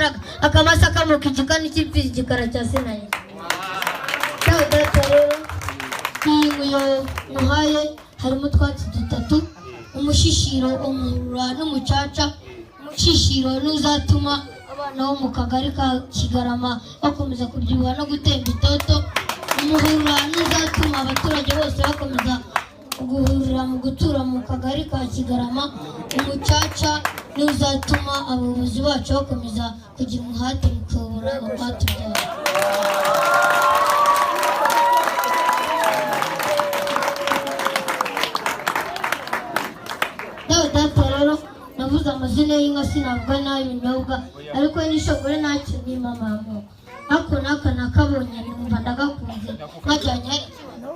imbaraga, akamasa kamuka igikanu cy'imfizi, igikara cya Sinayi. Dawe data rero, iyi nkuyo nkuhaye harimo utwatsi dutatu: umushishiro, umuhurura n'umucaca. Umushishiro n'uzatuma abana bo mu kagari ka Kigarama bakomeza kubyibuha no gutemba itoto. Umuhurura n'uzatuma abaturage bose bakomeza guhurira mu gutura mu kagari ka Kigarama. Umucaca n'uzatuma abayobozi bacu bakomeza kugira umuhate mu kuyobora urwatubyaye. Dawe data rero, navuze amazina y'inka, sinavuga n'ay'ibinyobwa, ariko n'ishogore ntacyo nimamamo. Ako n'aka nakabonye numva ndagakunze, nkajyanye hari ikibazo.